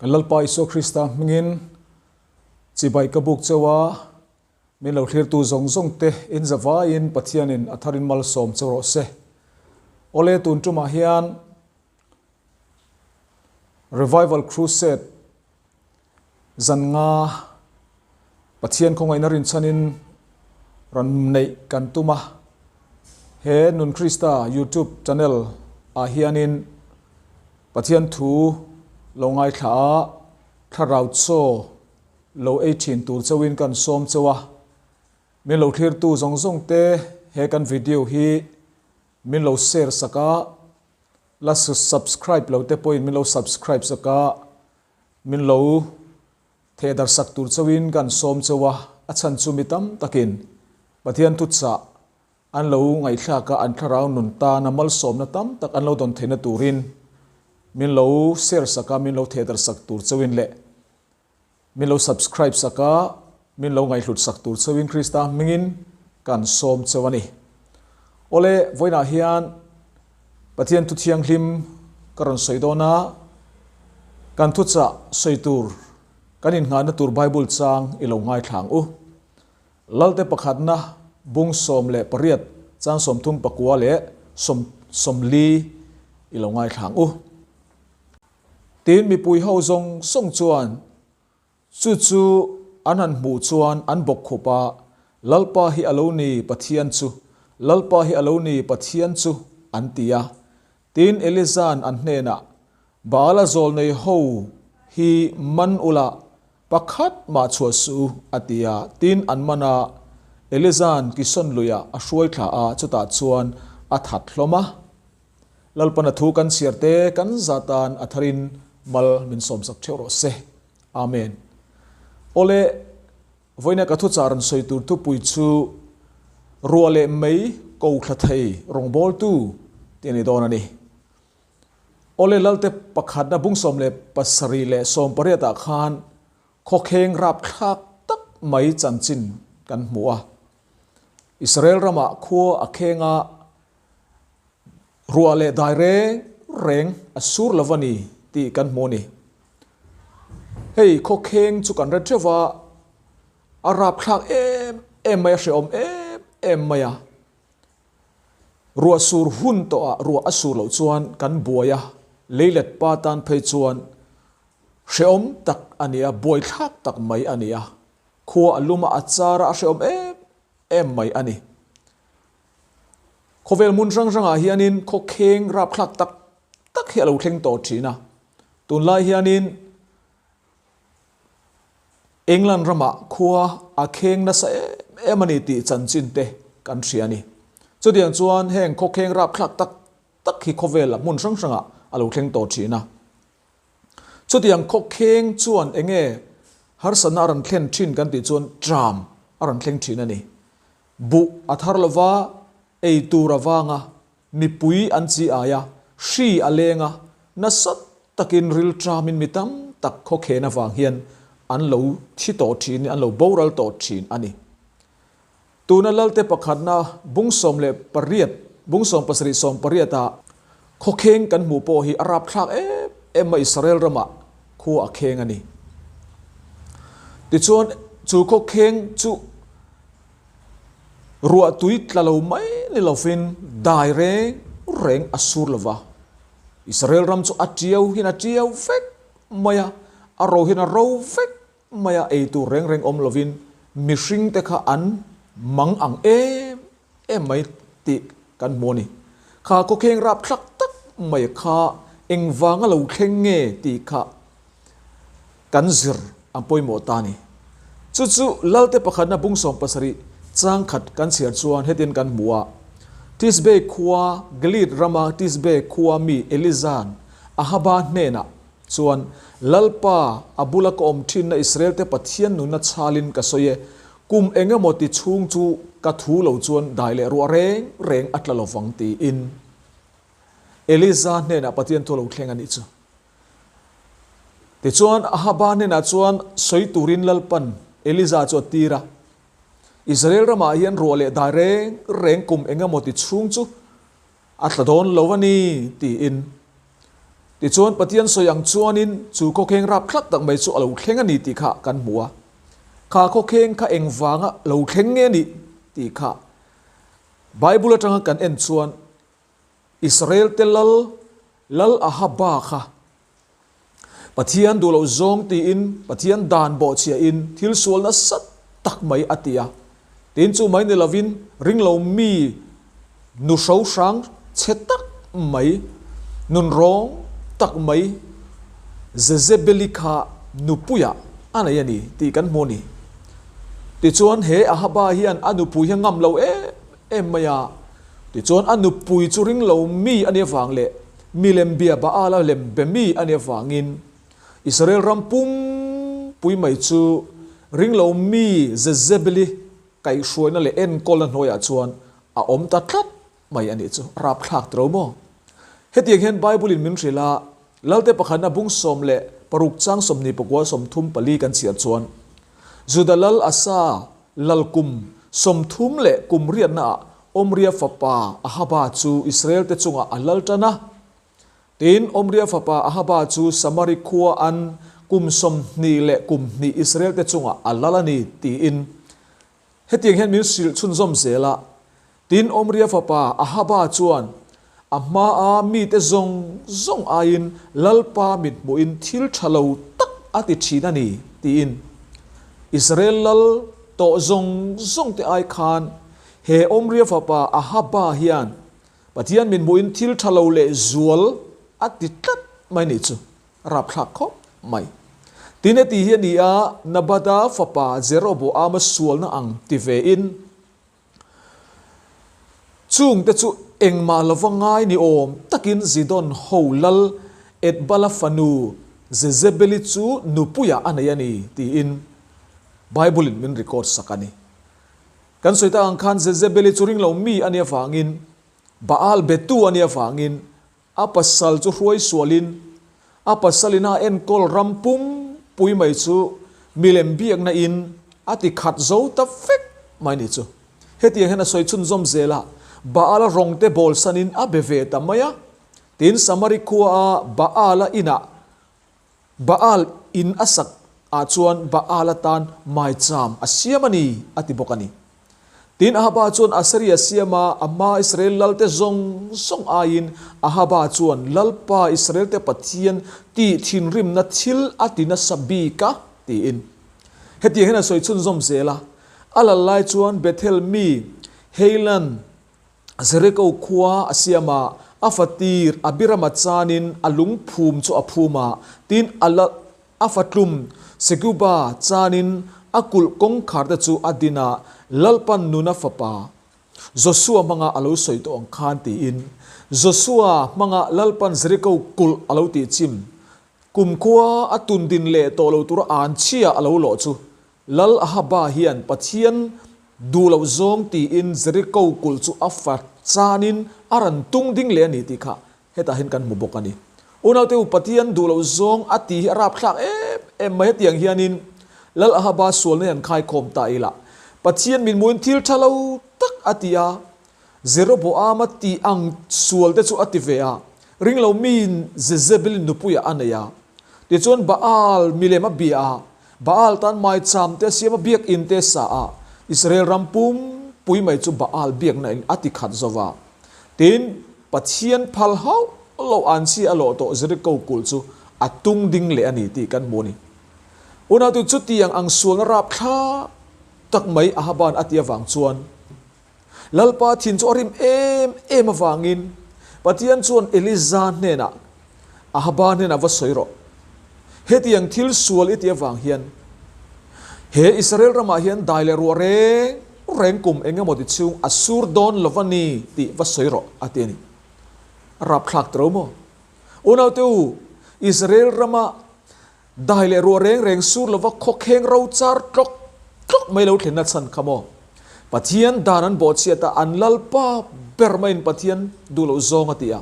Kan Lalpa Isua Krista hmingin chibai ka buk cheu a, min lo thlirtu zawng zawng te in zavaiin Pathianin a tharin malsawm cheu rawh se. Awle tun tumah hian Revival Crusade zan nga Pathian khawngaihna rinchhanin rawn neih kan tum a, he Nun Krista YouTube channel ah hianin Pathian thu lo ngaithla a, thlarau chaw lo ei thin tur chauhin kan sawm chauh a, min lo thlirtu zawng zawng te he kan video hi min lo share sak a, La subscribe lo te pawhin min lo subscribe sak a, min lo thehdar sak tur chauhin kan sawm chauh a, a chhan chu mi tam takin Pathian thuchah an lo ngaihthlak a, an thlarau nun tana malsawmna tam tak an lo dawn theihna turin min lo share sak a, min lo thehdar sak tur chauhin leh min lo subscribe sak a, min lo ngaihhlut sak tur chauhin Krista hmingin kan sawm chauh a ni. Awle, vawiinah hian Pathian thu thianghlim ka rawn sawi dawn a, kan thuchah sawi tur, kan innghahna tur Bible chang i lo ngaithla ang u. Lalte pakhatna bung 18 chang 39 leh 40 i lo ngaithla ang u. Tin, mipui ho zawng zawng chuan chu chu an han hmuh chuan an bawk khup a, Lalpa hi a lo ni Pathian chu, Lalpa hi a lo ni Pathian chu, an ti a. Tin, Eliza'n an hnenah, Baala zawlnei ho hi man ula, pakhat mah chhuah suh u, a ti a. Tin, an man a, Eliza'n Kison luiah a hruai thla a, chutah chuan a that hlawm a. Lalpan a thu kan chhiar te kan za tan a tharin mal min sawmsak theuh rawh se. Amen. Awle, vawiina ka thuchah rawn sawi tur thupui chu Ruah leh mei ko thla thei rawngbawltu tih a ni dawn a ni. Awle, Lalte pakhatna bung 17 leh 18 ah khan khawkheng rapthlak tak mai chanchin kan hmu a. Israel ramah khua a kheng a, Ruah leh dai reng reng a sur lo va ni tih kan hmu a ni. Hei khawkheng chu kan hre theuh va, a rapthlak em em mai a, hrehawm em em mai a. Ruah sur hun tawhah ruah a sur loh chuan kan buai a, leilet pa tan phei chuan hrehawm tak a ni a, buaithlak tak mai a ni a. Khua a lum a, a char a, a hrehawm em em mai a ni. Khawvel hmun hrang hrangah hianin khawkheng rapthlak tak tak hi a lo thleng tawh thin a. Tunlai hianin England ramah khua a kheng nasa em em a ni tih chanchin te kan hria a ni. Chutiang chuan heng khawkheng rapthlak tak tak hi khawvela hmun hrang hrangah a lo thleng tawh thin a. Chutiang khawkheng chuan enge harsatna a rawn thlen thin kan tih chuan tram a rawn thleng thin a ni. Buh a thar lova, ei tur a vang a, mipui an chi ai a, hri a leng a, nasa takin ril tramin mi tam tak khawkhen avang hian an lo thi tawh thin, an lo boral tawh thin a ni. Tuna Lalte pakhatna bung 18, bung 17 18 ah khawkheng kan hmuh pawh hi a rapthlak em em a, Israel ramah khua a kheng a ni. Tichuan, chu khawkheng chu Ruah tui tla lo mai ni lovin dai reng reng a sur lo va. Israel ram chu a tiau hian a tiau vek mai a, a ro hian a ro vek mai a, ei tur reng reng awm lovin mihring te kha an mang ang em em mai tih kan hmu a ni. Kha khawkheng rapthlak tak mai kha engvanga lo thleng nge tih kha kan zir ang pawimawh ta a ni. Chu chu Lalte pakhatna bung 70 chang khat kan chhiar chuan hetin kan hmu a, Tisbe khua, Gilead rama Tisbe khua mi Eliza'n Ahaba hnenah chuan, Lalpa, a bula ka awm thinna Israelte Pathian nunna chhalin ka sawi e, kum eng emaw ti chhung chu ka thu lo chuan dai leh ruah reng reng a tla lovang tiin Eliza hnenah Pathian thu a lo thleng a nih chu. Tichuan, Ahaba hnenah chuan sawi turin Lalpan Eliza chu a tir a. Israel ramah hian ruah leh dai reng reng kum eng emaw ti chhung chu a tla dawn lo a ni, tiin. Tichuan, Pathian sawi ang chuanin chu khawkheng rapthlak tak mai chu a lo thleng a ni tih kha kan hmu a. Kha khawkheng kha engvanga lo thleng nge ni tih kha Bible atanga kan en chuan Israel-te lal, Lal Ahaba kha Pathian duh loh zawng tiin Pathian dan bawhchhiahin thil sual nasa tak mai a ti a. Tin chu mai ni lovin ringlo mi nu hro hrang chhe tak mai, nun rawng tak mai Jezebeli kha nupuiah a nei a ni tih kan hmu a ni. Tichuan he Ahaba hian a nupui hi a ngam lo em em mai a. Tichuan a nupui chu ringlo mi a nih avang leh Milem bia Baala lem be mi a nih avangin Israel ram pum pui mai chu ringlo mi Jezebeli kaihhruaina leh enkawlna hnuaiah chuan a awm ta tlat mai a nih chu. Rapthlak tiro maw? Hetiang hian Bible-in min hrilh a, Lalte pakhatna bung 16 chang 24 34 kan chhiar chuan, Juda lal Asa Lal kum 30 leh kum riatnaah Omria fapa Ahaba chu Israel-te chungah a lal tan a. Tin, Omria fapa Ahaba chu Samari khua an kum 20 leh kum hnih Israel-te chungah a lal a ni, tiin hetiang hian min hrilh chhunzawm zel a. Tin, Omria fapa Ahaba chuan a hmaa mite zawng zawng aiin Lalpa mithmuhin thil tha lo tak a ti thin a ni, tiin. Israel lal tawh zawng zawngte ai khan he Omria fapa Ahaba hian Pathian mithmuhin thil tha lo leh zual a ti tlat mai nih chu rapthlak khawp mai. Tin, heti hi a ni a, Nabada fapa Jeroboama sualna ang ti vein, Chungte chu engmah lova ngai ni awm takin Zidon ho lal Etbala fanu Jezebeli chu nupuiah a nei a ni, tiin Bible-in min record sak a ni. Kan sawi tak ang khan Jezebeli chu ringlo mi a nih avangin, Baal betu a nih avangin A pasal chu hruai sualin a pasalin a enkawl ram pum pui mai chu milem biakna in a ti khat zo ta vek mai ni chu. Hetiang hian a sawi chhunzawm zel a, Baala rawng te bawl sanin a be ve ta mai a, tin Samari khua a Baala inah Baal in a sak ah chuan Baal atan maicham a siam a ni, a ti bawk a ni. Tin, Ahaba chuan Assyria siam a, a hmaa Israel lalte zawng zawng aiin Ahaba chuan Lalpa Israelte Pathian tih thinrimna thil a ti nasa bik a, tiin. Hetiang hian a sawi chhunzawm zel a, a lal lai chuan Bethel mi Heilan Jeriko khua a siam a, a fatir Abirama chanin a lungphum chu a phum a, tin a la a fatlum Seguba chanin a kulh kawngkhar te chu a din a, Lalpan nuna fapa Josua hmanga a lo sawi tawh ang khan tiin Josua hmanga Lalpan Jeriko kulh a lo tih chim kumkhua a tun din leh tawh lo tura an chhia a lo lawh chu Lal Ahaba hian Pathian duh loh zawng tiin Jeriko kulh chu a fa chanin a rawn tung ding leh a ni tih kha hetah hian kan hmu bawk a ni. Unaute u, Pathian duh loh zawng a tih hi a rapthlak em em mai. Hetiang hianin Lal Ahaba sualna hi an khaikhawm ta ila, Pathian mitmuhin thil tha lo tak a ti a, Jeroboama tih ang sual te chu a ti ve a, ringlo miin Jezebelin nupuiah a nei a. Tichuan Baal milem a bia a, Baal tan maicham te a siam a, biakinn te a sa a, Israel ram pum pui mai chu Baal biakna in a ti khat zo va. Tin, Pathian phal hauh lo an chi a lawh tawh Jeriko kulh chu a tung ding leh a ni tih kan hmu a ni. Unautu chutiang ang sualna rapthlak tak mai Ahaban a ti avang chuan, Lalpa thin chu a rim em em avangin Pathian chuan Eliza hnenah, Ahaba hnenah va sawi rawh. Hetiang thil sual i tih avang hian he Israel ramah hian dai leh ruah reng reng kum eng emaw ti chhung a sur dawn lo va ni tih va sawi rawh, a ti a ni. A rapthlak tiro maw? Unaute u, Israel rama Dai leh ruah reng reng sur lova khawkheng ro char tlawk tlawk mai lo thlenna chhan kha maw? Pathian dan an bawhchhiat a, an Lalpa ber maiin Pathian duh loh zawng a ti a.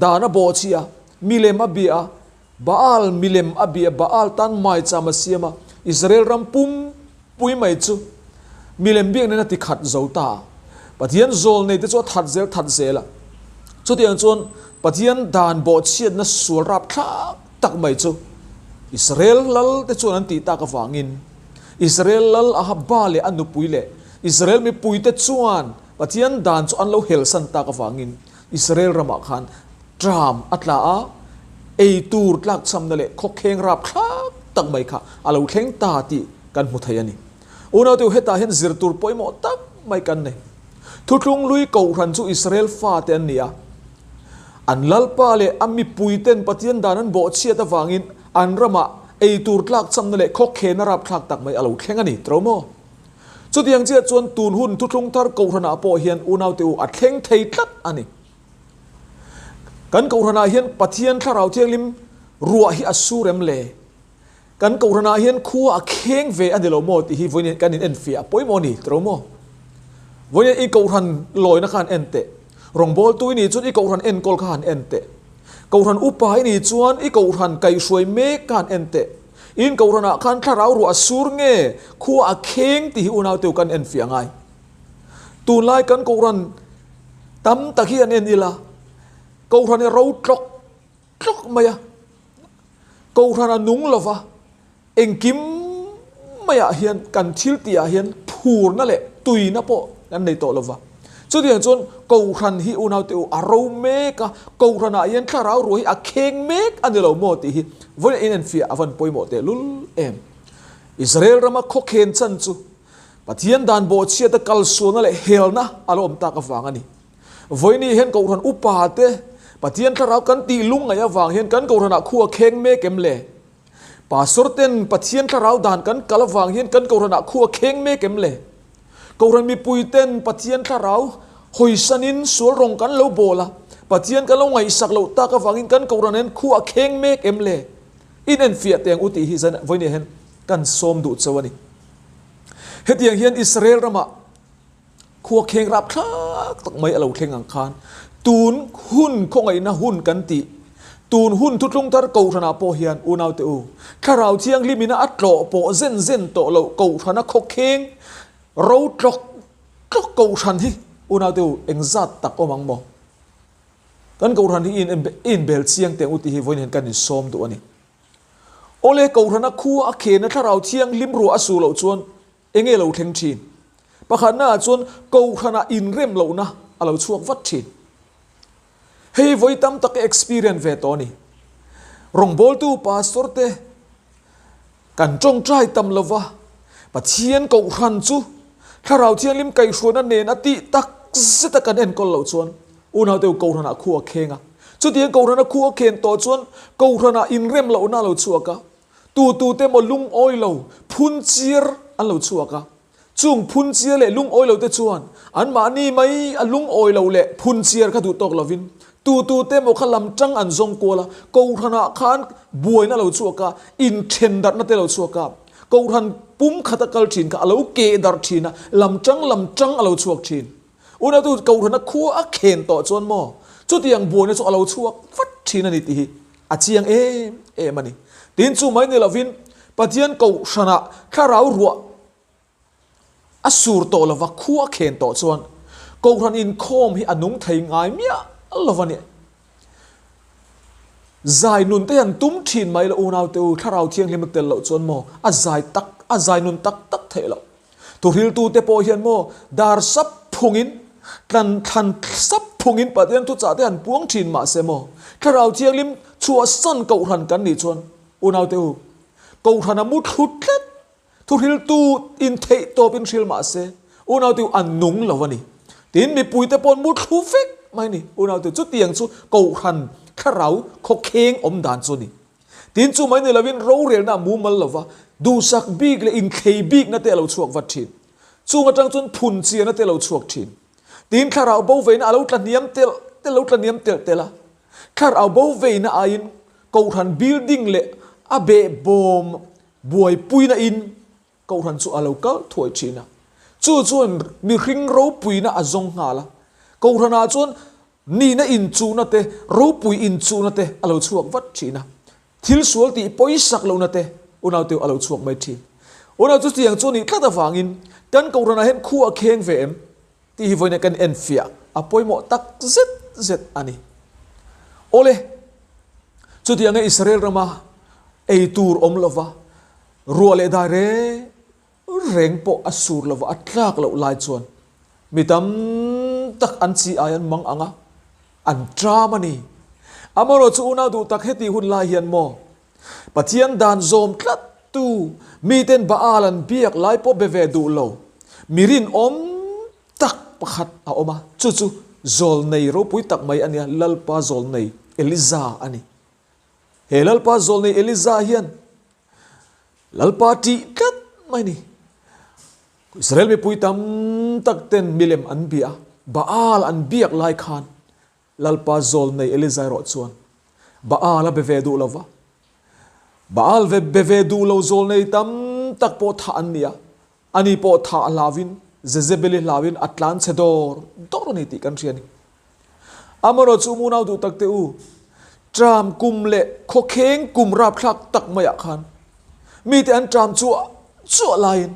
Dan a bawhchhi a, milem a bia a, Baal milem a bia, Baal tan maicham a siam a, Israel ram pum pui mai chu milem biak nen a ti khat zo ta a. Pathian zawl nei te chu a that zel that zel a. Chutiang chuan Pathian dan bawhchhiatna sual rapthlak tak mai chu Israel lal te chuan an tih tak avangin Israel lal Ahaba leh a nupui leh Israel mipuite chuan Pathian dan chu an lo helsan tak avangin Israel ramah khan tram a tla a, ei tur tlakchhamna leh khawkheng rapthlak tak mai kha a lo thleng ta tih kan hmu thei a ni. Unaute hetah hian zir tur pawimawh tak mai kan nei. Thuthlung lui Kohhran chu Israel fate an ni a. An Lalpa leh a mipuiten Pathian dan an bawhchhiat avangin an ramah ei tur tlakchhamna leh khawkhena rapthlak tak mai a lo thleng a ni, tro maw? Chutiang chiah chuan tun hun thuthlung thar Kohhranah pawh hian unaute u a thleng thei tlat a ni. Kan Kohhranah hian Pathian Thlarau Thianghlim ruah hi a sur em le? Kan Kohhranah hian khua a kheng ve a ni lo maw tih hi vawiin kan in enfiah a pawimawh a ni tiro maw? Vawiin i Kohhran lawina kha han en teh. Rawngbawltu i nih chuan i Kohhran enkawl kha han en teh. Kohhran upa i nih chuan i Kohhran kaihhruai mek kha han en teh. In Kohhranah khan thlarau ruah a sur nge khua a kheng tih hi unauteu kan enfiah ngai. Tunlai kan Kohhran tam tak hi an en ila, Kohhran hi ro tlawk tlawk mai a. Kohhran a nung lova, engkim maiah hian kan thil tihah hian phurna leh tuina pawh kan nei tawh lova. Chutiang chuan Kohhran hi unaute u a ro mek a, Kohhranah hian thlarau ruah hi a kheng mek a ni lo maw tih hi vawiin inenfiah a van pawimawh tehlul em. Israel rama khawkhen chan chu Pathian dan bawhchhiata kalsualna leh helna a lo awm tak avang a ni. Vawiini hian Kohhran upa te Pathian thlarau kan tih lungngaih avang hian kan Kohhranah khu a kheng mek em le? Pastor ten Pathian thlarau dan kan kal avang hian kan Kohhranah khu a kheng mek em le? Kohhran mipui ten Pathian thlarau hawisanin sual rawng kan lo bawl a, Pathian kan lo ngaihsak loh tak avangin kan Kohhran hian khu a kheng mek em le? Inenfiah teh ang u tih hi zan vawiini hian kan sawm duh chauh a ni. Hetiang hian Israel ramah Khua kheng rapthlak tak mai a lo thleng ang khan tun hun khawngaihna hun kan tih, tun hun thutlung thar Kohhranah pawh hian unaute u, Thlarau Thianghlimina a tlawh pawh zen zen tawh loh Kohhrana khawkheng ro tlawk tlawk Kohhran hi unaute u engzat tak awm ang maw? Kan Kohhran hi inbel chiang teh ang u tih hi vawiin hian kan insawm duh a ni. Awle Kohhrana khua a khena Thlarau Thianghlim ruah a su loh chuan Enge lo thleng thin? Pakhatnaah chuan Kohhranah inrem lohna a lo chhuak vat thin. Hei vawi tam tak experience ve tawh a ni. Rawngbawltu pastor te kan tawngtai tam lova, Pathian Kohhran chu Thlarau Thianghlim kaihhruaina nen a tih tak zeta kan enkawl loh chuan unaute u Kohhranah khu a kheng a. Chutiang Kohhrana khu a khen tawh chuan Kohhranah inrem lohna a lo chhuak a. Tutute emaw lungawi lo phun chiar an lo chhuak a, chung phun chiar leh lungawi lo te chuan anmahni mai a lungawi lo leh phun chiar kha duh tawk lovin tutute emaw kha lam tang an zawng kual a, Kohhranah khan buaina a lo chhuak a, inthen darhna te a lo chhuak a, Kohhran pum khata kal thin kha a lo keh darh thin a, lam tang lam tang a lo chhuak thin. Unautu Kohhrana khua a khen tawh chuan maw chutiang buaina chu a lo chhuak vat thin a ni tih hi a chiang em em a ni. Tin chu mai ni lovin Pathian Kohhranah thlarau ruah a sur tawh lova khua a khen tawh chuan Kohhran inkhawm hi a nung thei ngai miah lo a ni. Zai nun te hian tum thin mai lo unaute u thlarau thianghlim a tel loh chuan maw a zai tak a zai nun tak tak theih loh. Thuhriltute pawh hian maw dar sap phungin, tlan thlan sap phungin Pathian thuchah te han puang thin mah se maw, Thlarau Thianghlim chhuahsan Kohhran kan nih chuan unaute u, Kohhran a mu thlu tlat, thuhriltu in theih tawpin hril mah se unaute u an nung lo a ni. Tin, mipuite pawh an mu thlu vek mai a ni. Unaute u, chutiang chu Kohhran Thlarau khawkheng awm dan chu a ni. Tin chu mai ni lovin rorelna a mumal lova, duhsak bik leh inthlei bikna te a lo chhuak vat thin. Chung atang chuan phun chiana te a lo chhuak thin. Tin thlarau bo veina a lo tla hniam telh telh lo tla hniam telh telh a. Thlarau bo veina aiin Kohhran building leh a behbawm buaipuina in Kohhran chu a lo kal thuai thin a. Chu chuan mihring ropuina a zawng nghal a. Kohhranah chuan Nihna inchuhna te, ropui inchuhna te a lo chhuak vat thin a. Thil sual tih pawisak lohna te unauteu a lo chhuak mai thin. Unau chu tiang chu a nih tlat avangin kan Kohhranah hian khu a kheng ve em? Tih hi vawiin kan enfiah a pawimawh tak zet zet a ni. Awle, chutianga Israel rama ei tur awm lova ruah leh dai reng reng pawh a sur lova a tlak loh lai chuan mi tam tak an chi ai an mang ang a, an ṭam a ni. Amaherawhchu chu unau duh tak hetih hun lai hian maw Pathian dan zawm tlat tu miten Baal an biak lai pawh be ve duh lo mi rinawm tak pakhat a awm a, chu chu zawlnei ropui tak mai a nia, Lalpa zawlnei Eliza a ni. He Lalpa zawlnei Eliza hian Lalpa ṭih tlat mai a ni. Israel mipui tam tak ten milem an bia a, Baal an biak lai khan Lalpa zawlnei Eliza erawh chuan Baal a be ve duh lo va. Baal ve be ve duh lo zawlnei tam tak pawh thah an ni a, ani pawh thah a hlauvin Jezebeli hlauvin a tlan chhe dawr dawr a ni tih kan hria a ni. Amaherawh chu munau duh tak te u, ṭam kum leh khawkheng kum rapthlak tak maiah khan mite an ṭam chuah chuah laiin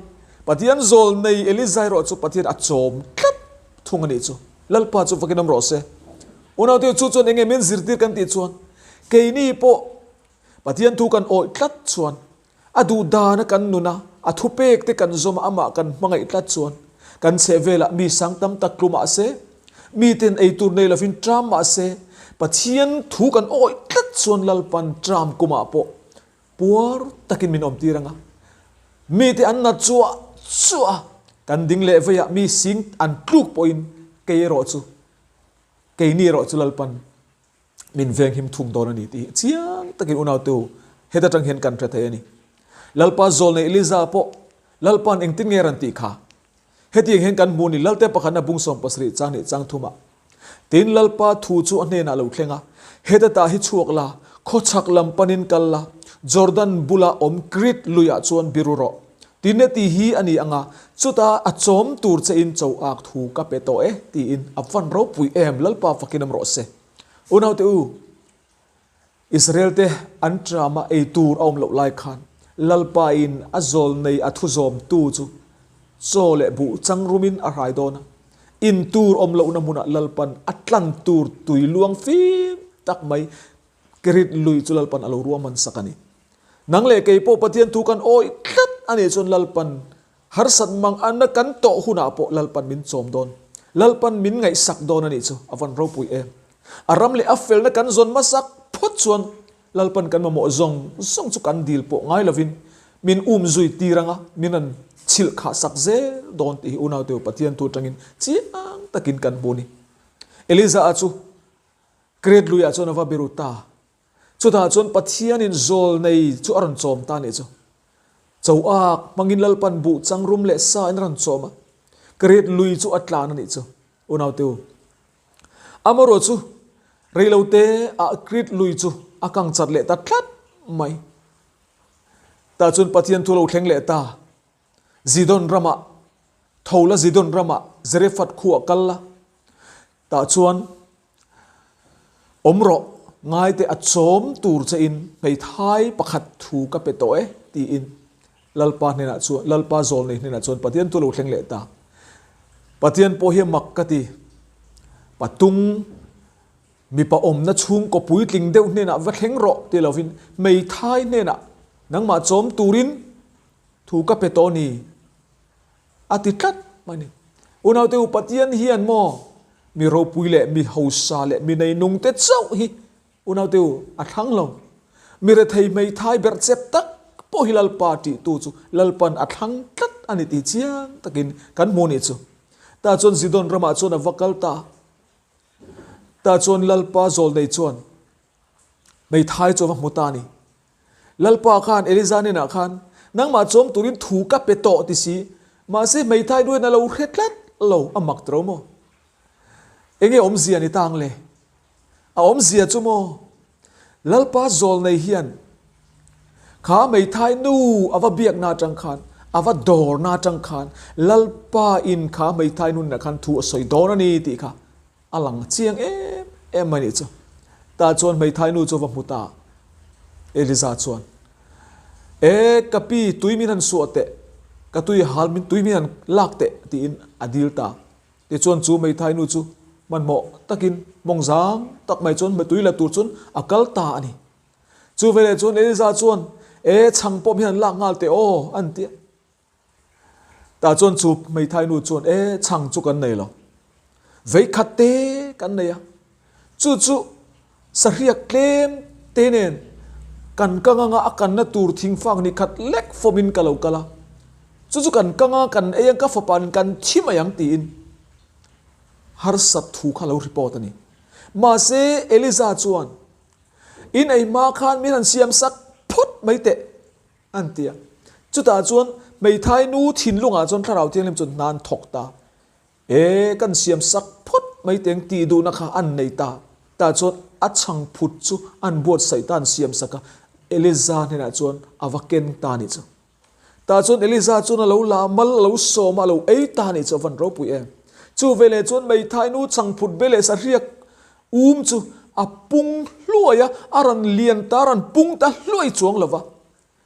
Pathian zawlnei Eliza erawh chu Pathian a chawm tlat thung a nih chu. Lalpa chu vakin awm rawh se. Unaute chu chuan enge min zirtir kan tih chuan keini pawh Pathian thu kan awih tlat chuan a duh dana kan nun a, a thupek te kan zawm a, amah kan hmangaih tlat chuan kan chheh velah mi sang tam tak tlu mah se, miten ei tur nei lovin ṭam mah se, Pathian thu kan awih tlat chuan Lalpan ṭam kumah pawh Puar takin min awmtir ang a, mite an nat chuah chuah a, kan ding leh veiah mi sing an tluk pawhin kei erawh chu, keini erawh chu Lalpan min venghim thung dawn a ni tih hi chiang takin unaute u heta tang hian kan hre thei a ni. Lalpa zawlnei Eliza pawh Lalpa'n engtin nge rawn tih kha? Hetiang hian kan hmu ni Lalte pakhatna bung 70 chang hnih chang thumah. Tin, Lalpa thu chu a hnenah lo thleng a, Heta tah hi chhuak la, khawchhak lam panin kal la, Jordan bula awm Krit luiah chuan biru rawh. Tin, heti hi a ni ang a, chuta a chawm tur chein cho ak thu ka pe tawh e, tiin a van ropui em, Lalpa fakin awm rawh se. Unaute u, Israel-te an ṭama ei tur a awm loh lai khan Lalpain a zawlnei a thu zawmtu chu chaw leh buh chang rumin a hrai dawn a. In tur awm lohna hmunah Lalpan a tlan tur tui luang fim tak mai Kerit lui chu Lalpan a lo ruahman sak a ni. Nang leh kei pawh Pathian thu kan awih tlat a nih chuan Lalpan harsat mang anna kan tawh hunah pawh Lalpan min chawm dawn. Lalpan min ngaihsak dawn a nih chu a van ropui em. A ram leh a felna kan zawn hmasak phawt chuan Lalpan kan mamawh zawng zawng chu kan dil pawh ngai lovin min um zui tir anga min rawn chhilh khah sak zel dawn tih hi unaute u Pathian thu atangin chiang takin kan hmu a ni. Eliza-a chu Kret luiah chuan a va biru ta. Chutah chuan Pathianin zawlnei chu a rawn chawm ta a nih chu. Cho ak hmangin Lalpan buh changrum leh sa in a rawn chawm a, Kret lui chu a tlan a nih chu. Unaute u, Amaherawh chu reilote ah Krit lui chu a kang chat leh ta tlat mai. Tah chuan Pathian thu lo thleng leh ta. Zidon ramah, tho la Zidon ramah Zarephath khuah kal la. Tah chuan awm rawh, ngaite a chawm tur che in hmeithai pakhat thu ka pe tawh e, tiin Lalpa hnenah chuan, Lalpa zawlnei hnenah chuan Pathian thu lo thleng leh ta. Pathian pawh hi a mak ka ti. Patung, mipa awmna chhungkaw puitling deuh hnenah va thleng rawh ti lovin hmeithai hnenah nangmah chawm turin thu ka pe tawh ni a ti tlat mai ni. Unaute u, Pathian hian maw mi ropui leh mi hausa leh mi neinung te chauh hi Unaute u, a thlang lo. Mi rethei hmeithai berh chep tak pawh hi Lalpa tihtu chu Lalpan a thlang tlat a ni tih chiang takin kan hmu nih chu. Tah chuan Zidon ramah chuan a va kal ta. Tah chuan Lalpa zawlnei chuan hmeithai chu a va hmu ta a ni. Lalpa khan Eliza hnenah khan, Nangmah chawm turin thu ka pe tawh ti si, mahse hmeithai duain a lo hre tlat lo, a mak tro maw? Enge awmzia ni tang le? A awmzia chu maw? Lalpa zawlnei hian kha hmeithai nu a va biakna atang khan, a va dawrna atang khan Lalpa in kha hmeithai nunah khan thu a sawi dawn a ni tih kha a lang chiang em em mai nih chu. Tah chuan hmeithai nu chu a va hmu ta. Eliza chuan, E, ka pi, tui min han suah teh, ka tui hal min tui min han lak teh tiin a dil ta. Tichuan chu hmeithai nu chu hmanhmawh takin mawng zang tak mai chuan tui la tur chuan a kal ta a ni. Chu veleh chuan Eliza chuan, E, chhang pawm hian lak nghal teh aw, an ti a. Tah chuan chu hmeithai nu chuan, E, chhang chu kan nei lo. Veikhat te kan nei a. Chu chu sahriak tlem te nen kan kang anga a kanna tur thingfak ni khat lek fawmin ka lo kal a. Chu chu kan kang a, kan ei ang, ka fapa nen kan thi mai ang tiin harsat thu kha lo report a ni. Mahse, Eliza chuan, In ei hma khan min han siam sak phawt mai teh, an ti a. Chutah chuan hmeithai nu thinlungah chuan Thlarau Thianghlim chuan hna an thawk ta. E, kan siam sak phawt mai teng tih duhna kha an nei ta. Tah chuan a chhangphut chu an buatsaih ta, an siam sak a. Eliza hnenah chuan a va ken ta a nih chu. Tah chuan Eliza chuan a lo la a, mal a lo sawm a, a lo ei ta a nih chu a van ropui em. Chu veleh chuan Meithai nu chhangphut be leh sahriak um chu a pung hluai a, a rawn lian ta, a rawn pung ta hluai chuang lo va.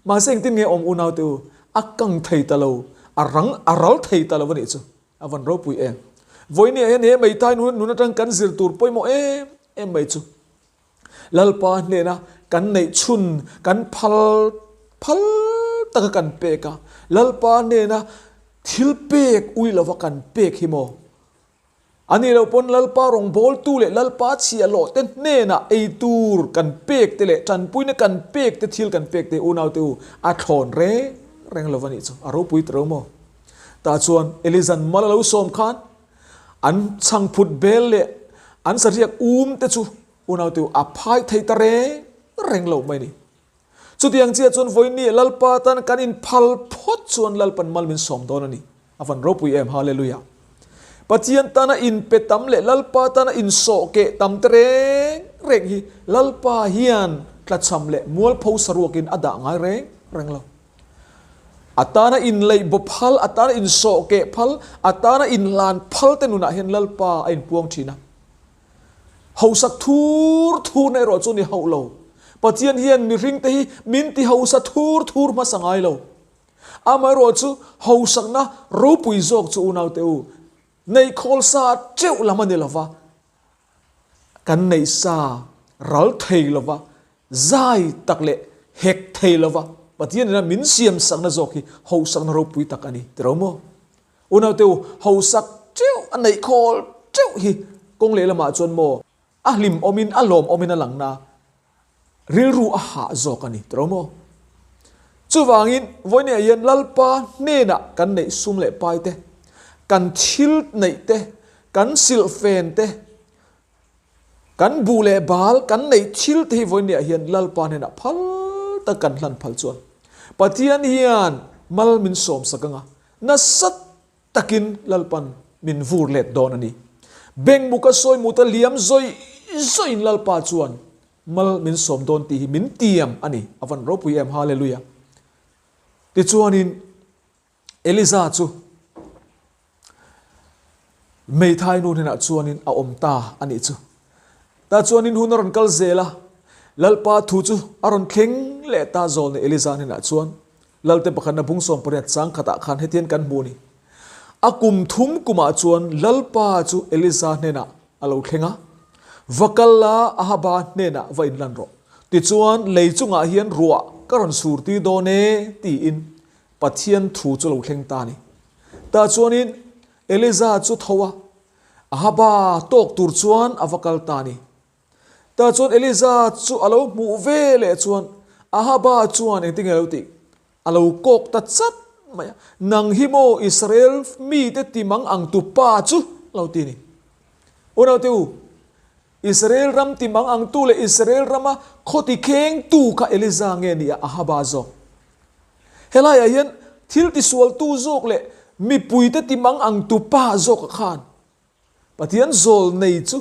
Mahse engtin nge awm unaute u, a kang thei ta lo, a rang, a ral thei ta lo a nih chu a van ropui em. Vawinia hian he Meithai nu nun atang kan zir tur pawimawh em em mai chu. Lalpa hnena kan neih chhun kan phal phal taka kan pek a, Lalpa hnena thil pek ui lova kan pek hi maw? A nih loh pawn Lalpa rawngbawltu leh Lalpa chhiahhlawh te hnenah ei tur kan pek te leh tanpuina kan pek te thil kan pek te unaute u a thlawn reng reng lova nih chu a ropui ta ro maw? Tah chuan Elizan mal a lo sawm khan An chhangphut bel leh an sahriak um te chu unaute a phai thei ta reng reng lo mai ni. Chutiang chiah chuan vawiin Lalpa tan kan inphal phawt chuan Lalpan mal min sawm dawn a ni. A van ropui em, Hallelujah! Pathian tana inpe tam leh Lalpa tana insawh keh tam te reng reng hi Lalpa hian tlachham leh mualpho saruakin a dah ngai reng reng lo. A tana inleih baw phal, a tana insawh keh phal, a tana inhlan phal te nunah hian Lalpa a inpuang thin a. Hausak thur thurna erawh chu ni hauh lo. Pathian hian mihring te hi min ti hausa thur thur hmasa ngai lo. Amaherawh chu hausakna ropui zawk chu unaute u, neih khawl sa teuh lam a ni lova, Kan neih sa ral thei lova, zai tak leh hek thei lova Pathian ina min siam sakna zawk hi hosakna ropui tak a ni ti ro maw? Unaute u, hosak teuh a neih khawl teuh hi kawng lehlamah chuan maw a hlim awmin a lawm awmin a lang na Rilru a hah zawk a ni tawh maw? Chuvangin, vawinia hian Lalpa hnenah kan neih sum leh pai te, kan thil neih te, kan silhfen te, kan buh leh bal kan neih thil te hi vawinia hian Lalpa hnenah phal tak kan hlan phal chuan Pathian hian mal min sawmsak anga nasa takin Lalpan min vur let dawn a ni. Beng muka sawi muta liam zawih zawihin Lalpa chuan mal min sawm dawn tih hi min tiam a ni. A van ropui em! Hallelujah! Tichuanin Eliza chu Meithai nu hnenah chuanin a awm ta a nih chu. Tah chuanin hun a rawn kal zel a, Lalpa thu chu a rawn thleng leh ta zawlnei Eliza hnenah chuan Lalte pakhatna bung 18 chang khatah khan hetian kan hmu a ni. A kum thum kumah chuan Lalpa chu Eliza hnenah a lo thleng a, Va kal la, Ahaba hnenah va inlan rawh. Tichuan, lei chungah hian ruah ka rawn surtir dawn e, tiin Pathian thu chu a lo thleng ta a ni. Tah chuanin Eliza chu tho a, Ahaba tawk tur chuan a va kal ta a ni. Tah chuan Eliza chu a lo hmuh ve leh chuan Ahaba chuan engtin nge a lo tih? A lo kawk ta chat mai a, Nang hi maw Israel mite ti mang ang tu pa chu? a lo ti a ni. Unaute u, Israel ram ti mang ang tu leh Israel rama khaw ti kheng tu kha Eliza nge ni a Ahaba zawk? Helaiah hian thil tisualtu zawk leh mipuite ti mang ang tu pa zawka khan Pathian zawl nei chu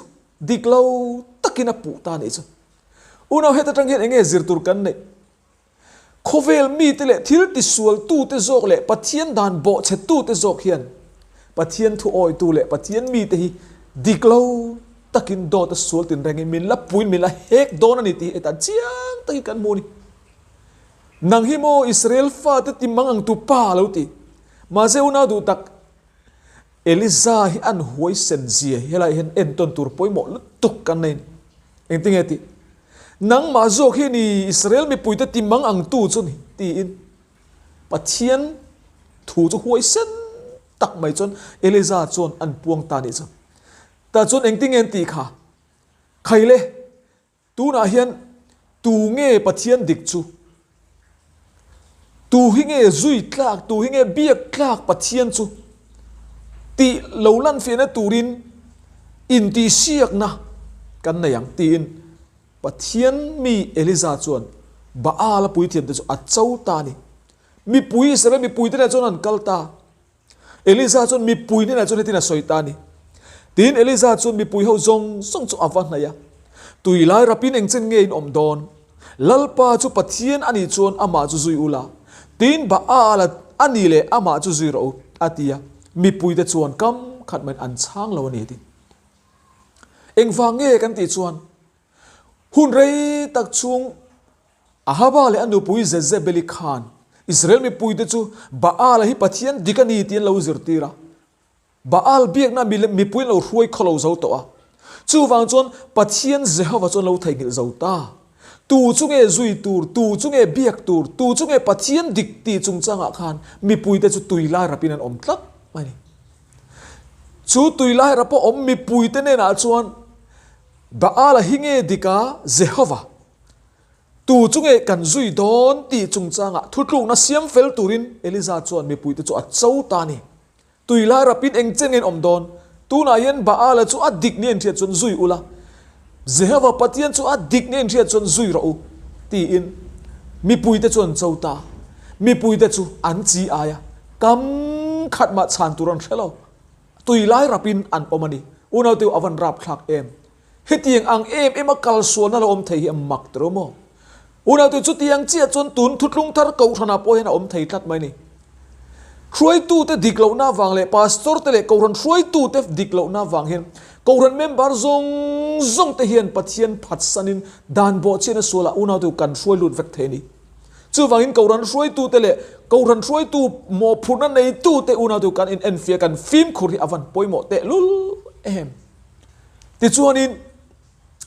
dik lo takin a puh ta nih chu. Unau heta tang hian enge zir tur kan neih? Khawvel mite leh thil tisual tute zawk leh Pathian dan bawhchhe tute zawk hian Pathian thu awitu leh Pathian mite hi dik lo takin dawt a sual tinrengin min la puin min la hek dawn a ni tih hi hetah chiang takin kan hmu a ni. Nang hi maw Israel fate ti mang ang tu pa a lo ti. Mahse unau duh tak. Eliza hi an huaisen zia hi helaiah hian entawn tur pawimawh lutuk kan nei a ni. Engtinge tih? Nangmah zawk hi ni Israel mipuite ti mang ang tu chu ni, tiin Pathian thu chu huaisen tak mai chuan Eliza chuan an puang ta nih chu. Tah chuan engtinge an tih kha? Khaile, Tunah hian tu nge Pathian dik chu? Tu hi nge zui tlak, tu hi nge biak tlak Pathian chu? Tih lo lanfiahna turin intihsiakna kan nei ang tiin Pathian mi Eliza chuan Baal-a puithiamte chu a cho ta a ni. Mipui, Israel mipuite nen chuan an kal ta. Eliza chuan mipui hnenah chuan hetin a sawi ta a ni. Tin, Eliza chuan mipui ho zawng zawng chu a va hnaih a, Tui lai rapin engchen nge in awm dawn? Lalpa chu Pathian a nih chuan amah chu zui ula, tin Baal a nih leh amah chu zui rawh u, a ti a. Mipuite chuan kam khat maiin an chhang lo a ni, a ti. Engvang nge kan tih chuan hun rei tak chhung Ahaba leh a nupui Jezebeli khan Israel mipuite chu Baal-a hi Pathian dik a ni tih an lo zirtir a. Baal biakna mipui an lo hruai khaw lo zo tawh a. Chuvang chuan Pathian Jehova chu an lo theihnghilh zo ta. Tu chu nge zui tur, tu chu nge biak tur, tu chu nge Pathian dik tih chungchangah khan mipuite chu tui lai rapin an awm tlat mai a ni. Chu tui lai rapa awm mipuite hnenah chuan Baal-a hi nge dik a, Jehova? Tu chu nge kan zui dawn tih chungchangah thutlukna siam fel turin Eliza chuan mipuite chu a cho ta a ni. Tui lai rapin eng chen nge in awm dawn? Tunah hian Baala chu a dik ni inhriat chuan zui ula, Jehova Pathian chu a dik ni inhriat chuan zui rawh u, tiin mipuite chu an cho ta. Mipuite chu an chi ai a, kam khat mah chhan tur an hre lo. Tui lai rapin an awm a ni. Unaute u a van rapthlak em! Hetiang ang em em a kal sualna lo awm thei hi a mak tiro maw? Unaute chutiang chiah chuan tun thutlung thar kohhranah pawh hian a awm thei tlat mai ni. Hruaitute dik lohna avang leh pastor te leh kohhran hruaitute dik lohna avang hian kohhran member zawng zawng te hian Pathian phatsanin dan bawhchhiatna sualah unaute kan hruai lut vek thei a ni. Chuvangin kohhran hruaitute leh kohhran hruaitu mawhphurhna neitute unaute kan inenfiah kan fimkhur hi a van pawimawh tehlul em. Tichuanin,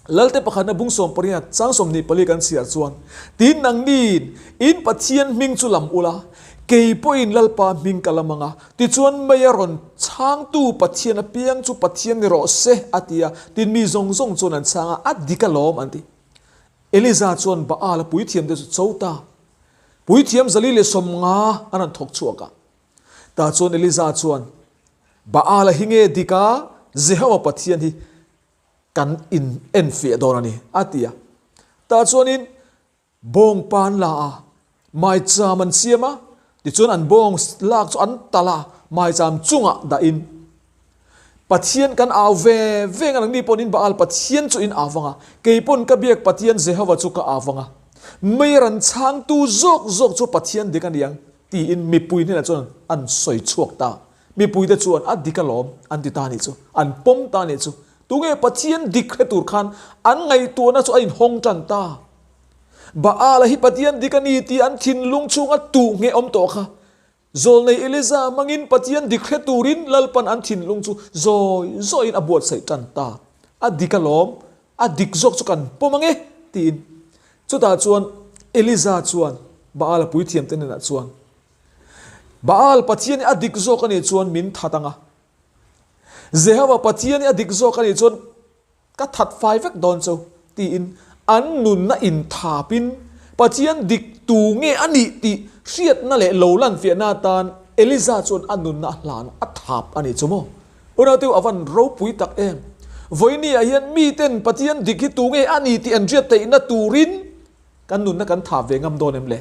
Lalte pakhatna bung 18 chang 24 kan chhiar chuan, Tin nangniin in Pathian hming chu lam ula, kei pawhin Lalpa hming ka lam ang a, tichuan mei a rawn chhangtu Pathian apiang chu Pathian ni rawh se, a ti a. Tin mi zawng zawng chuan an chhang a, A dik alawm, an ti. Eliza chuan Baal-a puithiamte chu cho ta. Puithiam 150 an rawn thawk chhuak a. Tah chuan Eliza chuan, Baal-a hi nge dik a, Jehova Pathian hi kan in enfiah dawn a ni, a ti a. Tah chuanin bawng pa an la a, maicham an siam a, tichuan an bawng lak chu an talh a, maicham chungah dahin, Pathian kan au ve ve ang, nangni pawhin Baal Pathian chu in au vang a, kei pawn ka biak Pathian Jehova chu ka au vang a, mei ran chhangtu zawk zawk chu Pathian dik a ni ang, tiin mipui hnenah chuan an sawi chhuak ta. Mipuite chuan a dik alawm an ti ta a nih chu, an pawm ta a nih chu. Tunge Pathian dik hre tur khan an ngaihtuahna chu a inhawng tan ta. Baal-a hi Pathian dik a ni tih an thinlung chhunga tuh ngheh awm tawh kha. Zawlnei Eliza hmangin Pathian dik hre turin Lalpan an thinlung chu zawi zawiin a buatsaih tan ta. A dik alawm, a dik zawk chu kan pawm ang e, tiin. Chutah chuan Eliza chuan Baal-a puithiamte hnenah chuan, Baal Pathian hi a dik zawk a nih chuan min that ang a, Jehova Pathian hi a dik zawk a nih chuan ka that fai vek dawn chu, tiin an nunna inthapin Pathian dik tu nge a nih tih hriatna leh lo lanfiahna atan Eliza chuan a nunna a hlan a thap a nih chu maw? Unauteu a van ropui tak em! Vawinia hian miten Pathian dik hi tu nge a ni tih an hriat theihna turin kan nunna kan thap ve ngam dawn em le?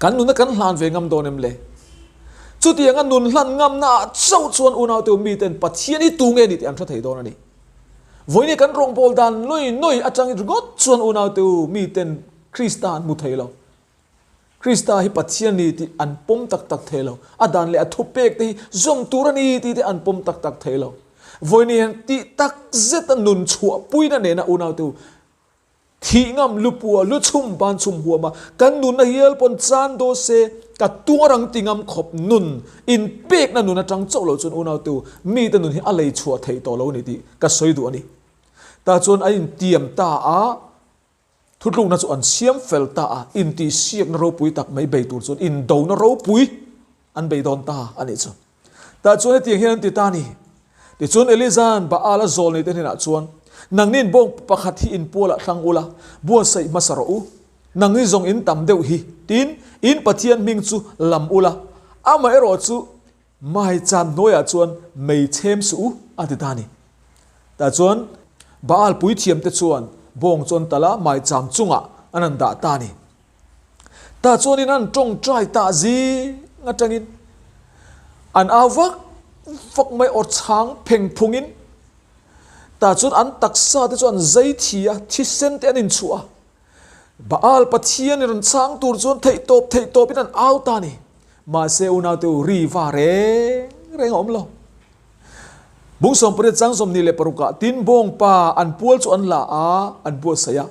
Kan nunna kan hlan ve ngam dawn em le? Chutianga nun hlan ngamna ah chauh chuan unauteu miten Pathian hi tu nge ni tih an hre thei dawn a ni. Vawinia kan rawngbâwl dan nawi nawi atang ringawt chuan unauteu miten Krista an hmu thei lo. Krista hi Pathian ni tih an pawm tak tak thei lo. A dan leh a thupek te hi zawm tur a ni tih te an pawm tak tak thei lo. Vawiin hian tih tak zeta nun chhuahpuina nena unaute u thih ngam lupua lu chhum ban chhum huama kan nunna hial pawn chan daw se. Ka tuar ang ti ngam khawp nun, inpekna nun atang chauh loh chuan unautu mite nun hi a lei chhuah theih tawh lo a ni tih ka sawi duh a ni. Tah chuan an intiam ta a, thutlukna chu an siam fel ta a, intihsiakna ropui tak mai bei tur chuan indona ropui an bei dawn ta a nih chu. Tah chuan hetiang hian an ti ta a ni. Tichuan Eliza'n Baal-a zawl neite hnenah chuan, Nangni'n bawng pakhat hi in pualah thlang ula, buatsaih hmasa rawh u. Nangni zawng in tam deuh hi, tin, in Pathian hming chu lam ula, amaherawh chu maicham hnuaiah chuan mei chhem suh u, a ti ta a ni. Tah chuan Baal puithiamte chuan bawng chu an talh a, maicham chungah an han dah ta a ni. Tah chuanin an tawngtai tah zing atangin an au vak vak mai aw chhang pheng phungin tah chuan an taksa te chu an zai thi a, thisen te an inchhuah a. Baal Pathian in rawn chhang tur chuan theihtawp theihtawpin an au ta a ni. Mahse unaute u ri va reng reng a awm lo. Bung 18 chang 26 ah tin bawngpa an pual chu an la a, an buatsaih a.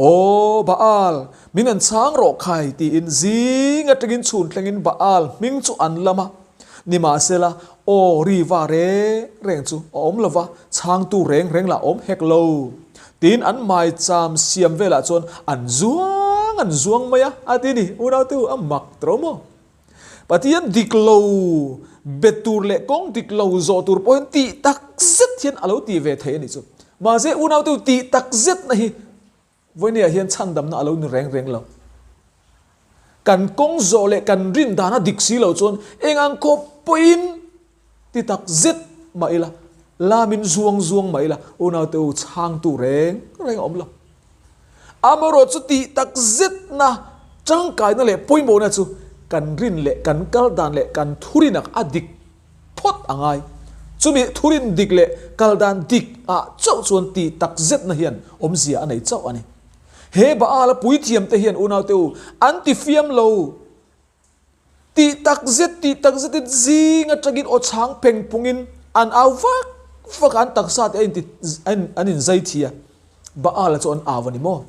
Aw Baal, min an chhang rawh khai, tiin zing atangin chhun thlengin Baal hming chu an lam a. Nimahsela, aw ri va reng reng chu a awm lo va, chhangtu reng reng lah awm hek lo. Tiin an maicham siam velah chuan an zuang an zuang mai a, a ti ni. Unautu, a mak tawh maw? Pathian dik lo be tur leh kawng dik lo zawh tur pawh hian tih tak zet hian a lo ti ve thei a nih chu. Mahse unaute tih tak zetna hi vawinia hian chhandamna a lo ni reng reng lo. Kan kawng zawh leh kan rin dan a dik si lo chuan eng ang khawp pawhin ti tak zet mah ila, lamin zuang zuang mah ila unaute u chhangtu reng reng a awm lo. Amaherawh chu tih tak zetna tangkaina leh pawimawhna chu kan rin leh kan kal dan leh kan thurinak a dik phawt a ngai. Chumi thurin dik leh kal dan dik ah chauh chuan tih tak zetna hian awmzia a nei chauh a ni. He Baal a puithiam te hian unaute u an ti fiam lo. Tih tak zet tih tak zetin zing atangin aw chhang pheng phungin an au vak vak a, an taksa te a inti an inzai thi a, Baal-a chu an au a ni maw?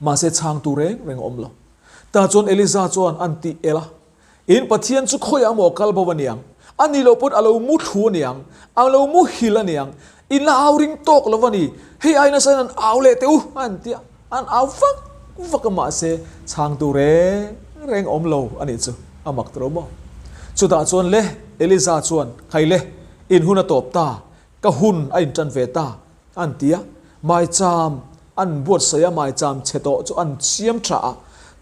Mahse chhangtu reng reng a awm lo. Tah chuan Eliza chuan an tih el a, In Pathian chu khawiah maw kal bo a niang? A nih loh pawn a lo mu thlu a niang, a lo muhil a niang, in la au ring tawk lo a ni, hei ai nasa in an au leh teh u a an ti a, an au vak vak a mahse chhangtu reng reng awm lo a nih chu a mak ta lo maw. Chutah chuan le Eliza chuan khai le in hun a tawp ta, ka hun a intan ve ta an ti a, maicham an buatsaih a maicham chhe tawh chu an siam tha a,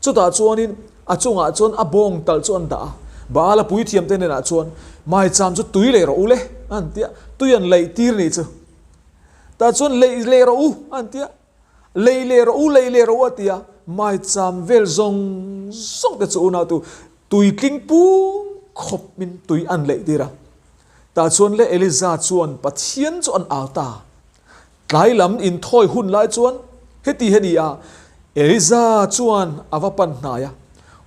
chutah chuanin a chungah chuan a bawng talh chu an dah a, Baal a puithiam te hnenah chuan maicham chu tui leh rawh u le an ti a, tui an leih tir nih chu tah chuan leih leh rawh u an ti a, leih leh rawh u leih leh rawh u a ti a, maicham vel zawng zawng te chu unautu tui tling pung khawp in tui an leih tir a. Tah chuan le Eliza chuan Pathian chu an au ta. Tlai lam inthawi hun lai chuan heti hi a ni a, Eliza chuan a va pan hnai a,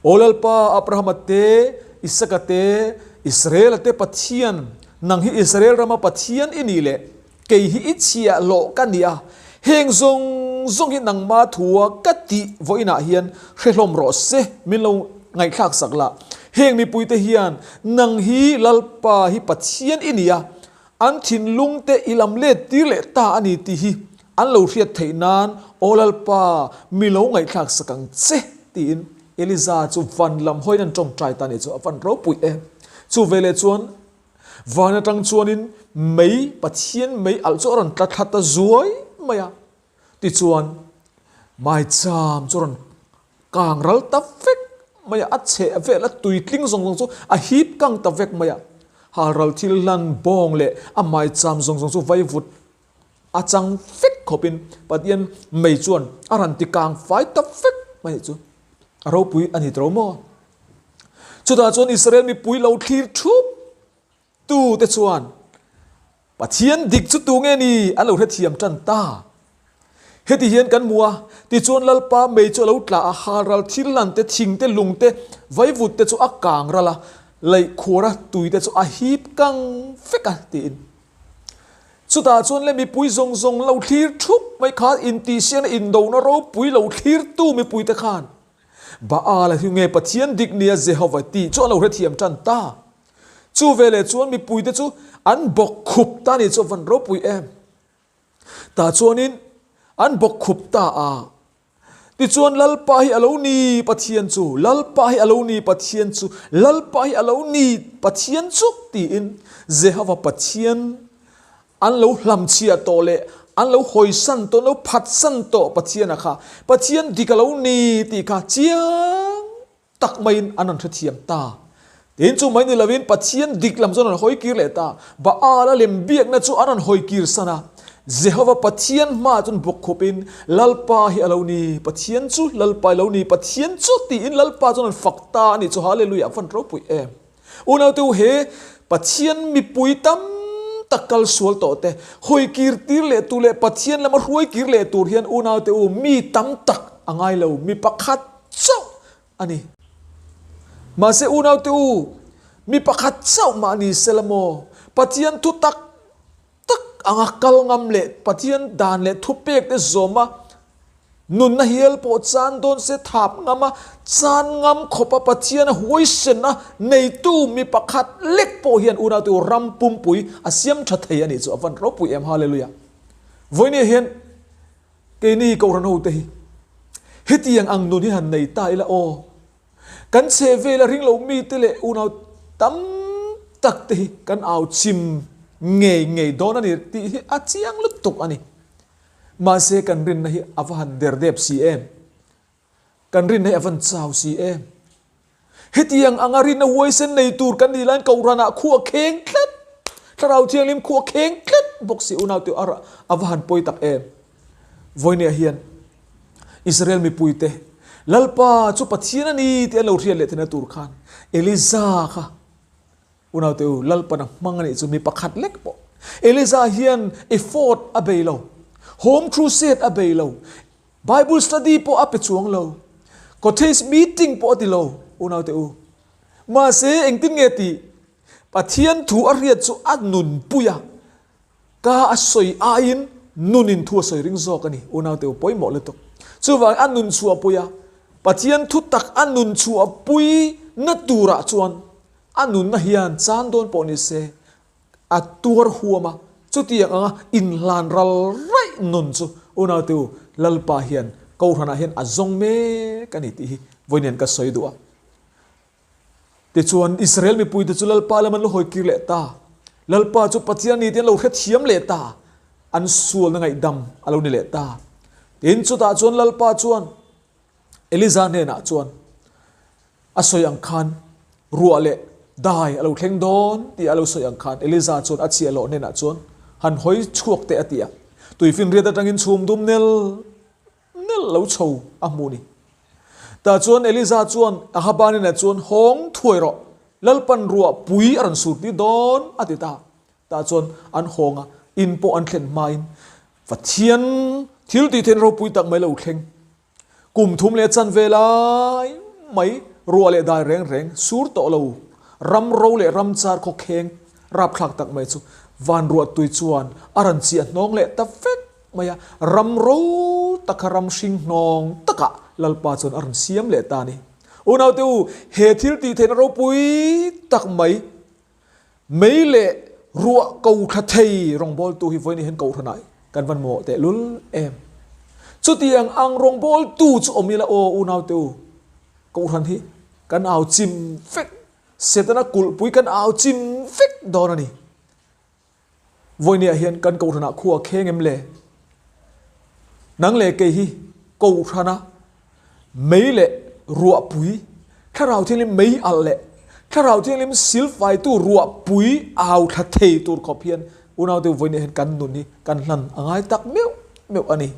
Aw Lalpa, Abrahama te, Isaka te, Israela te Pathian, nang hi Israel rama Pathian i nih leh kei hi i chhiah hlawh ka ni a, heng zawng zawng hi nangma thua ka tih vawiinah hian hre hlawm rawh se, min lo ngaihthlak sak lah. Heng mipuite hian nang hi Lalpa hi Pathian i ni a, an thinlungte i lam let tir leh ta a ni tih hi an lo hriat theih nan Aw Lalpa, mi lo ngaihthlak sak ang che, tiin Eliza chu van lam hawiin an tawngtai ta a ni chu a van ropui em. Chu veleh chuan Van atang chuanin mei, Pathian mei alh chu a rawn tla thla ta zuai mai a. Tichuan, maicham chu a rawn kang ral ta vek mai a, a chheh vel a tui tling zawng zawng chu a hip kang ta vek mai a. Halral thil hlan bawng leh a maicham zawng zawng chu vaivut a chang vek khawpin Pathian mei chuan a rawn ti kang fai ta vek mai chu a ropui a ni tawh maw? Chutah chuan Israel mipui lo thlir thup tu te chuan Pathian dik chu tu nge ni an lo hrethiam tan ta. Heti hian kan hmu a, tichuan Lalpa mei chu a lo tla a, halral thil lan te, thing te, lung te, vaivut te chu a kang ral a, laihkhuara tui te chu a hip kang vek a tiin. Chutah chuan le mipui zawng zawng lo thlir thup mai khan intihsiakna indona ropui lo thlirtu mipuite khan. Baal a hi nge Pathian dik nia Jehova tih chu a lo hrethiam tan ta. Chu veleh chuan mipuite chu an bawk khup ta ni chu a van ropui em. Tah chuanin an bawk khup ta a. Tichuan Lalpa hi a lo ni Pathian chu, Lalpa hi a lo ni Pathian chu, Lalpa hi a lo ni Pathian chu tiin Jehova Pathian an lo hlamchhiah tawh leh an lo hawisan tawh, an lo phatsan tawh Pathiana kha Pathian dik a lo ni tih kha chiang tak maiin an rawn hrethiam ta. Tin, chu mai ni lovin Pathian dik lam chu an rawn hawi kir leh ta. Baal a lem biakna chu an rawn hawi kir san a. Jehova Pathian hmaah chuan bawk khawpin, Lalpa hi a lo ni, Pathian chu, Lalpa i lo ni, Pathian chu, tiin Lalpa chuan an fak ta a nih chu. Hallelujah! A van ropui em! Unaute u, he Pathian mipui tam tak kal sual tawh te, hawi kir tir leh tur leh Pathian lama hruai kir leh tur hian unaute u, mi tam tak a ngai lo, mi pakhat chauh a ni. Mahse unaute u, mi pakhat chauh mah ni sela maw, Pathian thu tak tak anga kal ngam leh Pathian dan leh thupek te zawma nunna hial pawh chan dawn se thap ngam a, chan ngam khawpa Pathian a huaisen a neitu mi pakhat lek pawh hian unaute u ram pumpui a siam tha thei a nih chu a van ropui em Hallelujah. Vawinia hian Keini Kohhran hote hi hetiang ang nun hi han nei ta ila aw. Kan chhe vela ring lo mite leh unau tam tak te hi kan au chim ngei ngei dawn a ni tih hi a chiang lutuk a ni. Mahse kan rinna hi a va han derdep si em? Kan rinna hi a van chau si em? Hetiang anga rinna huaisen nei tur kan nih laiin Kohhranah khu a kheng tlat, Thlarau Thianghlim khu a kheng tlat bawk si unau tih a va han pawi tak em? Vawinia hian Israel mipuite Lalpa chu Pathian a ni tih an lo hriat leh theihna tur khan Eliza kha unaute u Lalpan a hmang a nih chu mi pakhat lek pawh Eliza hian effort a bei lo, home crusade a bei lo, Bible study pawh a pe chuang lo, cottage meeting pawh a ti lo, unaute u. Mahse, engtin nge tih? Pathian thu a hriat chu a nunpui a, ka a sawi aiin nunin thu a sawi ring zawk a ni, unaute u, pawimawh lutuk. Chuvangin a nun chhuahpui a, Pathian thu tak a nun chhuahpui na turah chuan a nunna hian chan dawn pawh ni se, A tuar huam a, chutiang anga inhlan ral raih nun chu unaute u Lalpa hian Kohhranah hian a zawng mek a ni tih hi vawiin ka sawi duh a. Tichuan Israel mipuite chu Lalpa lam an lo hawi kir leh ta. Lalpa chu Pathian ni tih an lo hrethiam leh ta. An sualna ngaihdam a lo ni leh ta. Tin, chutah chuan Lalpa chuan Eliza hnenah chuan a sawi ang khan ruah leh dai a lo thleng dawn tih a lo sawi ang khan Eliza chuan a chhiahhlawh hnenah chuan han hawi chhuak teh a ti a. Tuifinriat atangin chhum dum nel nel lo chho a hmu ni. Tah chuan Eliza chuan Ahaba hnenah chuan hawng thuai rawh, Lalpan ruah pui a rawn sur tir dawn a ti ta. Tah chuan an hawng a, in pawh an thlen hmain Pathian thil tih theihna ropui tak mai lo thleng. Kum thum leh chan ve lai mai ruah leh dai reng reng sur tawh lo ram ro leh ram char khaw kheng rapthlak tak mai chu van ruah tui chuan a rawn chiah hnawng leh ta vek mai a, ram ro taka ram hring hnawng takah Lalpa chuan a rawn siam leh ta a ni. Unaute u, he thil tih theihna ropui tak mai Mei leh ruah ko thla thei rawngbawltu hi vawiin hian Kohhranah kan van mamawh teh lul em? Chutiang ang rawngbawltu chu awm ila aw unaute u, Kohhran hi kan au chim vek, Setana kulhpui kan au chim vek dawn a ni. Vawinia hian kan Kohhranah khua kheng em le? Nang leh kei hi Kohhrana mei leh ruahpui, Thlarau Thianghlim mei alh leh Thlarau Thianghlim silfaitu ruahpui au thla thei tur khawp hian unaute vawinia hian kan nun hi kan hlan a ngai tak meuh meuh a ni.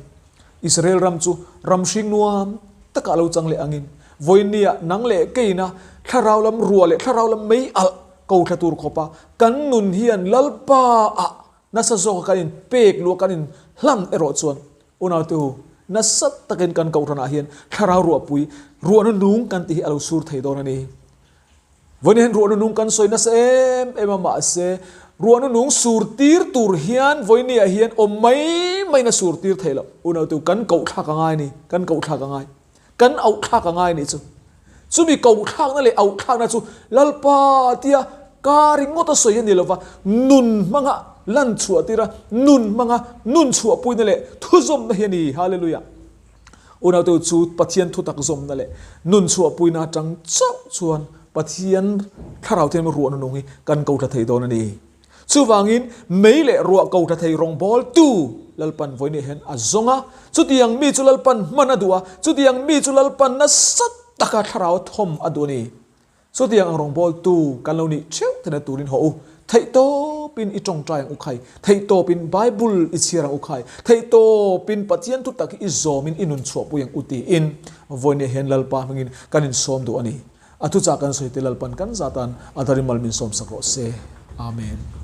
Israel ram chu ram hring nuam takah lo chang leh angin vawinia nang leh keina Thlarau lam ruah leh Thlarau lam mei alh ko thla tur khawpa kan nun hian Lalpa ah nasa zawka kan in pek luah kan in hlan erawh chuan unaute u nasa takin kan kohhranah hian thlarau ruahpui ruahna nung kan tih hi a lo sur thei dawn a ni. Vawiin hian ruahna nung kan sawi nasa em em a mahse ruahna nung sur tir tur hian vawinia hian awm mai maiin a sur tir thei lo. Unaute u kan kohthlak a ngai a ni, kan kohthlak a ngai. Kan auh thlak a ngai a nih chu. Chumi koh thlakna leh auh thlakna chu Lalpa tia ka ringawt a sawi a ni lova, nun hmanga lan chhuah tir a, nun hmanga nun chhuahpuina leh thuzawmna hi a ni. Hallelujah! Unaute chu Pathian thutak zawmna leh nun chhuahpuina atang chauh chuan Pathian Thlarau Thianghlim ruahna nung hi kan ko tla thei dawn a ni. Chuvangin, mei leh ruah ko tla thei rawngbawltu Lalpan vawiin hian a zawng a, chutiang mi chu Lalpan hman a duh a, chutiang mi chu Lalpan nasa taka thlarau thawm a duh a ni. Chutiang ang rawngbawltu kan lo nih theuh theihna turin haw u, theihtawpin i tawngtai ang u khai, theihtawpin Bible i chhiar ang u khai, theihtawpin Pathian thu tak hi i zawmin i nun chhuahpui ang u tiin vawiin hian Lalpa hmingin kan insawm duh a ni. A thuchah kan sawi te Lalpan kan zatan a darin mal min sawmsak rawh se. Amen.